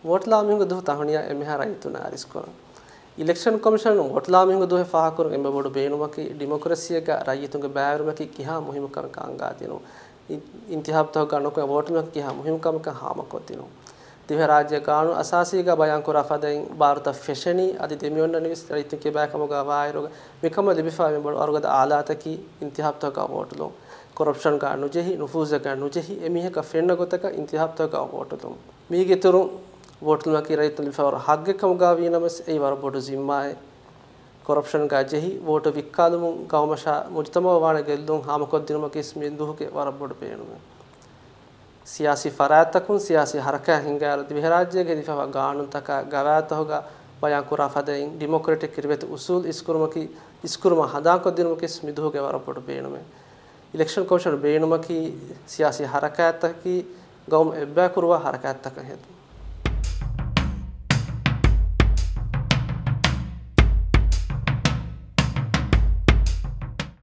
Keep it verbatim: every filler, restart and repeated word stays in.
ވޯޓްލާ މީހުންގެ ދުވަހު ތަހުނިޔާ އެންމެހާ ރައްޔިތުންނާ އަރިސްކުރަން. އިލެކްޝަން ކޮމިޝަނުން ވޯޓްލާ މީހުންގެ ދުވަހެއް ފާހަގަކުރުން އެންމެ ބޮޑު ބޭނުމަކީ، ޑިމޮކްރަސީއެއްގަ ރައްޔިތުންގެ ބައިވެރިވުމަކީ ކިހާ މުހިއްމު ކަމެއްކަން އަންގާ ދިނުން. އިން-، އިންތިހާބުތަކުގަ ނުކުމެ ވޯޓުލުމަކީ ކިހާ މުހިއްމު ކަމެއްކަން ހާމަކޮށްދިނުން. ދިވެހިރާއްޖޭގެ ގާނޫނު އަސާސީގަ ބަޔާންކުރާ ފަދައިން ބާރުތައް ފެށެނީ، އަދި ދެމިއޮންނަނީވެސް ރައްޔިތުން ކިބާ ކަމުގަ ވާއިރުގަ މިކަމަށް ލިބިފައި ވަރުގަދަ އާލާތަކީ އިންތިހާބުތަކުގަ ވޯޓުލުން. ކޮރަޕްޝަންގަ ނުޖެހި، ނުފޫޒެއްގަ ނުޖެހި، އެމީހަކަށް ފެންނަ ގޮތަކަށް އިންތިހާބުތަކުގަ ވޯޓުލުން. މީގެއިތުރުން ވޯޓުލުމަކީ ރައްޔިތުން ލިބިފައިވާ ހައްގެއް ކަމުގަ ވީނަމަވެސް އެއީ ވަރަށް ބޮޑު ޒިންމާއެއް. ކޮރަޕްޝަންގަ ޖެހި، ވޯޓު ވިއްކާލުމުން ގައުމަށާ މުޖުތަމަޢަށް ވާނެ ގެއްލުން ހާމަކޮށްދިނުމަކީވެސް މި ދުވަހުގެ ވަރަށް ބޮޑު ބޭނުމެއް. ސިޔާސީ ފަރާތްތަކުން ސިޔާސީ ހަރަކާތް ހިންގާއިރު، ދިވެހިރާއްޖޭގަ ހެދިފައިވާ ގާނޫނުތަކާ ގަވާއިދުތަކުގަ ބަޔާންކުރާ ފަދައިން، ޑިމޮކްރެޓިކް ރިވެތި އުސޫލު އިސްކުރުމަކީ، އިސްކުރުމަށް ހަނދާންކޮށްދިނުމަކީވެސް މި ދުވަހުގެ ވަރަށް ބޮޑު ބޭނުމެއް. އިލެކްޝަން ކޮމިޝަނު ބޭނުމަކީ، ސިޔާސީ ހަރަކާތްތަކަކީ ގައުމު އެއްބަޔަކު ކުރުވާ ހަރަކާތްތަކަށް ހެދުން.